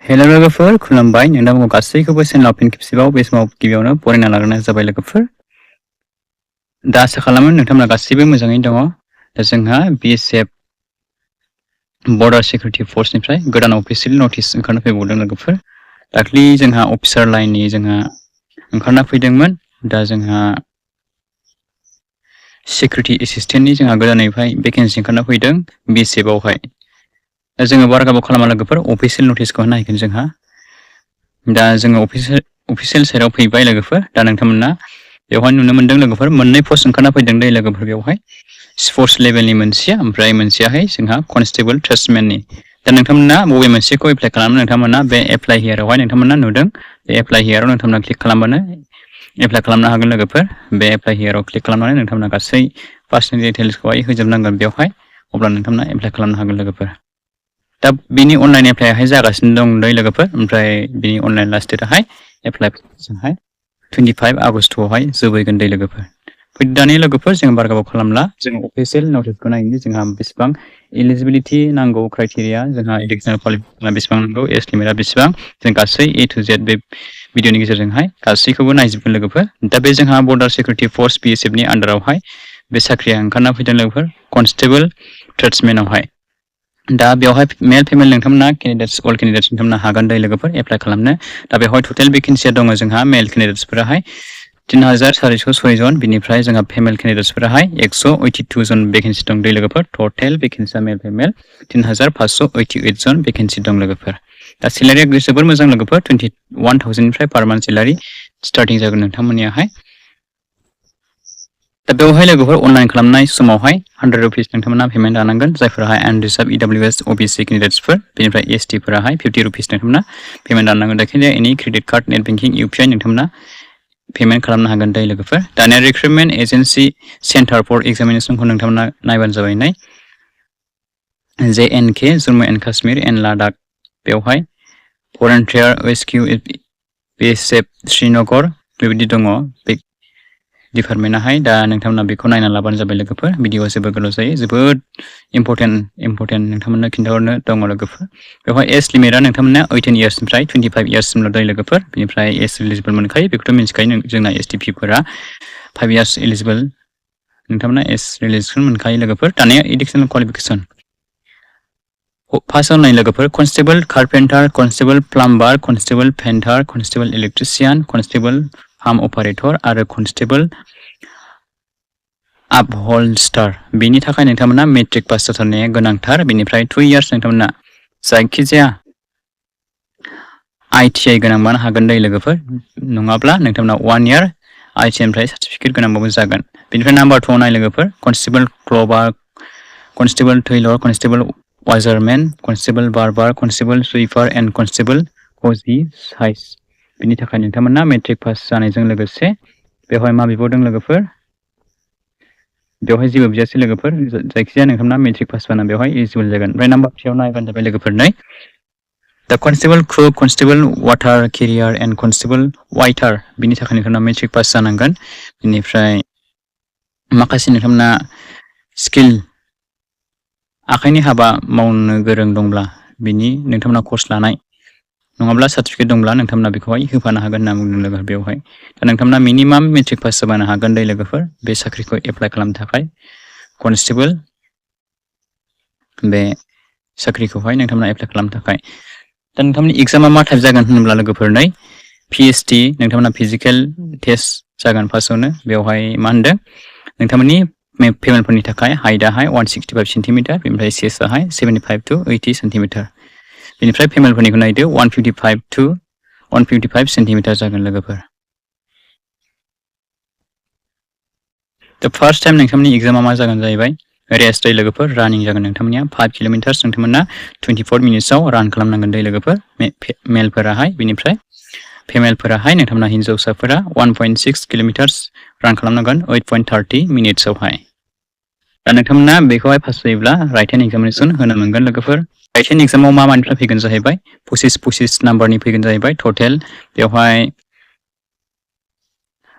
Hello लोगोफोर खुलुमबाय नोंथांमोनखौ गासैखौबो चेनेलाव फिन खेबसेबाव बे समाव गिबियावनो बरायना लाग्रोनाय जाबाय लोगोफोर। दा आसा खालामो नोंथांमोना गासैबो मोजाङै दङ। दा जोंहा BSF बर्डार सिकिउरिटि फर्सनिफ्राय गोदान अफिसियेल नटिस ओंखारना फैबावदों लोगोफोर। दाख्लि जोंहा अफिसार लाइननि जोंहा ओंखारना फैदोंमोन। दा जोंहा सिकिउरिटि एसिस्टेन्टनि जोंहा गोदानैहाय भेकेन्सि ओंखारना फैदों BSF आवहाय। दा जोङो बारा गोबाव खालामा लोगोफोर अफिसियेल नटिसखौ नायगोन जोंहा। दा जोङो अफिसियेल साइडआव फैबाय लोगोफोर। दा नोंथांमोना बेवहाय नुनो मोनदों लोगोफोर मोननै पस्ट ओंखारना फैदों दै लोगोफोर बेवहाय। स्पर्ट्स लेभेलनि मोनसेया ओमफ्राय मोनसेयाहाय जोंहा कनस्टेबल ट्रेड्समेननि। दा नोंथांमोना बबे मोनसेखौ एप्लाइ खालामनो नोंथांमोना बे एप्लाइ हियारावहाय नोंथांमोना नुदों। बे एप्लाइ हियाराव नोंथांमोना क्लिक खालामबानो एप्लाइ खालामनो हागोन लोगोफोर। बे एप्लाइ हियाराव क्लिक खालामनानै नोंथांमोना गासै पार्सनेल डिटेल्सखौहाय होजोबनांगोन बेवहाय। अब्ला नोंथांमोना एप्लाइ खालामनो हागोन लोगोफोर। दा बिनि अनलाइन एप्लाइआहाय जागासिनो दं दै लोगोफोर। ओमफ्राय बिनि अनलाइन लास्ट डेटआहाय एप्लाइजोंहाय 25 आगस्टआवहाय जोबहैगोन दै लोगोफोर। दानि लोगोफोर जों बारा गोबाव खालामला जों अफिसियेल नटिसखौ नायनो जोंहा बेसेबां इलिजिबिलिटि नांगौ क्राइटेरिया जोंहा एडिशनेल क्वालिफिकेसना बेसेबां नांगौ एज लिमिटआ बेसेबां जों गासै A to Z बे भिडिअनि गेजेरजोंहाय गासैखौबो नायजोबगोन लोगोफोर। दा बे जोंहा बर्डार सिकिउरिटि फर्स BSFनि आन्डारावहाय बे साख्रिया ओंखारना फैदों लोगोफोर कनस्टेबल ट्रेड्समेनावहाय। दा बेवहाय मेल फिमेल नोंथांमोना केन्डिडेट्स अल केन्डिडेट्स नोंथांमोना हागोन दै लोगोफोर एप्लाइ खालामनो। दा बेवहाय टटेल भेकेन्सिया दङ जोंहा मेल केन्डिडेट्सफोराहाय 3406 जन। बिनिफ्राय जोंहा फिमेल केन्डिडेट्सफोराहाय 182 जन भेकेन्सि दं दै लोगोफोर। टटेल भेकेन्सिया मेल फिमेल 3588 जन भेकेन्सि दं लोगोफोर। दा सेलारिया जोबोर मोजां लोगोफोर 21,000निफ्राय पार मान्थ सेलारि स्टार्टिं जागोन नोंथांमोननियाहाय। दा बेवहाय लोगोफोर अनलाइन खालामनाय समावहाय 100 रुपिस नोंथांमोना पेमेन्ट लानांगोन जायफोराहाय आनरिजार्भ EWS OBC केन्डिडेट्सफोर। बेनिफ्राय ST फोराहाय 50 रुपिस नोंथांमोना पेमेन्ट लानांगोन। जायखिजाया एनि credit card net banking UPI नोंथांमोना पेमेन्ट खालामनो हागोन दै लोगोफोर। दानिया रिक्रुटमेन्ट एजेन्सि सेन्टार फर एग्जामिनेसनखौ नोंथांमोना नायबानो जाबाय नाय JNK Jammu and Kashmir and Ladakh बेवहाय भलन्टियार रेस्किउ BSF श्रीनगर बेबायदि दङ बे डिपार्टमेन्टआहाय। दा नोंथांमोना बेखौ नायना लाबानो जाबाय लोगोफोर। भिडिअआ जोबोद गोलाव जायो जोबोद इम्परटेन्ट नोंथांमोननो खिन्थाहरनो दङ लोगोफोर। बेवहाय एज लिमिटआ नोंथांमोना 18 इयार्सनिफ्राय 25 इयार्ससिमल' दै लोगोफोर। बेनिफ्राय एज इलिजिबल मोनखायो बेखौथ' मिन्थिखायो जोंना STPफोरा 5 इयार्स इलिजिबल नोंथांमोना एज रिलिजिसन मोनखायो लोगोफोर। दानिया एडिशनेल क्वालिफिकेसन फार्स्टआव नाय लोगोफोर constable carpenter constable plumber constable painter constable electrician constable farm operator आरो कनस्टेबल आपहल्स्टार बेनि थाखाय नोंथांमोना मेट्रिक पास जाथारनाया गोनांथार। बेनिफ्राय 2 इयार्स नोंथांमोना जायखिजाया ITI गोनांबानो हागोन दै लोगोफोर। नङाब्ला नोंथांमोना 1 इयार ITIनिफ्राय सार्टिफिकेट गोनांबाबो जागोन। बेनिफ्राय नाम्बार 2 नाय लोगोफोर constable cobbler constable tailor constable washerman constable barber constable sweeper and constable कजि साइज बेनि थाखाय नोंथांमोना मेट्रिक पास जानायजों लोगोसे बेवहाय मा बिबावदों लोगोफोर बेवहाय जेबो बिजासै लोगोफोर जायखिजाया नोंथांमोना मेट्रिक पास जाना बेवहाय इलिजिबल जागोन। ओमफ्राय नाम्बार 3आव नायबानो जाबाय लोगोफोर नै दा constable cook constable water carrier and constable waiter बिनि थाखाय नोंथांमोना मेट्रिक पास जानांगोन। बेनिफ्राय माखासे नोंथांमोना स्किल आखाइनि हाबा मावनो गोरों दंब्ला बिनि नोंथांमोना कर्स लानाय नङाब्ला सार्टिफिकेट दंब्ला नोंथांमोना बेखौहाय होफानो हागोन होनना बुंदों लोगोफोर बेवहाय। दा नोंथांमोना मिनिमाम मेट्रिक पास जाबानो हागोन दै लोगोफोर बे साख्रिखौ एप्लाइ खालामनो थाखाय कनस्टेबल बे साख्रिखौहाय नोंथांमोना एप्लाइ खालामनो थाखाय। दा नोंथांमोननि एग्जामा मा टाइप जागोन होनोब्ला लोगोफोर नै PST नोंथांमोना फिजिकेल टेस्ट जागोन फार्स्टआवनो बेवहाय मा होनदों नोंथांमोननि फेमेलफोरनि थाखाय हाइटआहाय 165 सेन्टिमिटार बेनिफ्राय चेस्टआहाय 75 to 80 सेन्टिमिटार बेनिफ्राय फेमेलफोरनिखौ नायदो 155 to 155 सेन्टिमिटार जागोन लोगोफोर। दा फार्स्ट टाइम नोंथांमोननि एग्जामा मा जागोन जाहैबाय रेस दै लोगोफोर रानिं जागोन नोंथांमोननिया 5 किल'मिटार्स नोंथांमोना 24 मिनिट्सआव रान खालामनांगोन दै लोगोफोर मेलफोराहाय। बेनिफ्राय फेमेलफोराहाय नोंथांमोना हिन्जावसाफोरा 1.6 किल'मिटार्स रान खालामनांगोन 8.30 मिनिट्सआवहाय। दा नोंथांमोना बेखौहाय पास जायोब्ला राइट हेन्ड एग्जामिनेसन होनो मोनगोन लोगोफोर। राइट हेन्ड एग्जामाव मानिफ्राय फैगोन जाहैबाय 25 नाम्बारनि फैगोन जाहैबाय टटेल बेवहाय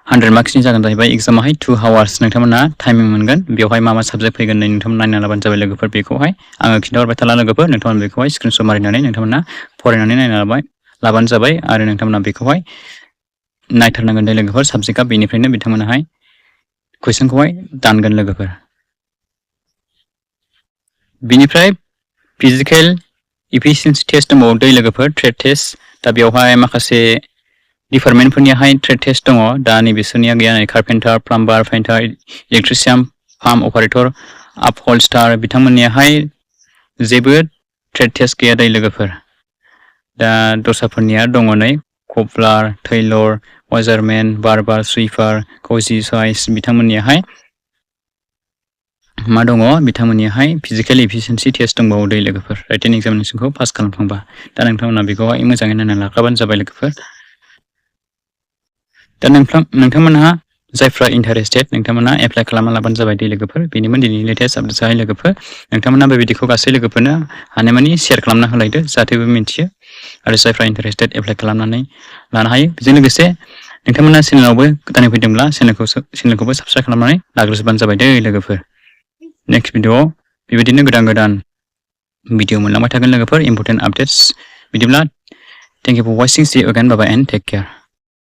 100 मार्क्सनि जागोन जाहैबाय एग्जामाहाय 2 आवार्स नोंथांमोना टाइमिं मोनगोन बेवहाय मा साबजेक्ट फैगोन नै नोंथांमोना नायना लाबानो जाबाय लोगोफोर बेखौहाय आङो खिन्थाहरबाय थाला लोगोफोर नोंथांमोना बेखौहाय स्क्रिनशट मारिनानै नोंथांमोना फरायनानै नायना लाबानो जाबाय आरो नोंथांमोना बेखौहाय नायथारनांगोन दे लोगोफोर साबजेक्टआ बेनिफ्रायनो बिथांमोनाहाय कुइसनखौहाय दानगोन लोगोफोर बिनिफ्राय फिजिकेल इफिसियेन्सि टेस्ट दंबावो दै लोगोफोर ट्रेड टेस्ट दा बेवहाय माखासे डिपार्टमेन्टफोरनियाहाय ट्रेड टेस्ट दङ दा नैबेसोरनिया गैया नै carpenter plumber painter electrician farm operator upholsterer बिथांमोननियाहाय जेबो ट्रेड टेस्ट गैया दै लोगोफोर दा दस्राफोरनिया दङ नै कपलार टेलर वाजारमेन बार्बार सुइपार कजि साइज बिथांमोननियाहाय मा दङ बिथांमोननियाहाय फिजिकेल इफिसियेन्सि टेस्ट दंबावो दै लोगोफोर राइटिं एग्जामिनेसनखौ पास खालामखांबा दा नोंथांमोना बेखौहाय मोजाङै नायना लाखाबानो जाबाय लोगोफोर दा नोंथांमोनहा जायफ्रा इन्टारेस्टेड नोंथांमोना एप्लाइ खालामना लाबानो जाबाय दै लोगोफोर बेनिमोन दिनैनि लेटेस्ट आपडेटआहाय लोगोफोर नोंथांमोना बेबायदिखौ गासै लोगोफोरनो हानायमानि शेयार खालामना होलायदो जाहाथे बे मिन्थियो आरो जायफ्रा इन्टारेस्टेड एप्लाइ खालामनानै लानो हायो बेजों लोगोसे नोंथांमोना चेनेलावबो गोदानै फैदोंब्ला चेनेलखौबो साबस्क्राइब खालामनानै लाग्रोजोबबानो जाबाय दै लोगोफोर नेक्स्ट भिडिअआव बेबायदिनो गोदान भिडिअ मोनलांबाय थागोन लोगोफोर इम्पर्टेन्ट आपडेट्स बिदिब्ला thank you for watching see you again bye bye and take care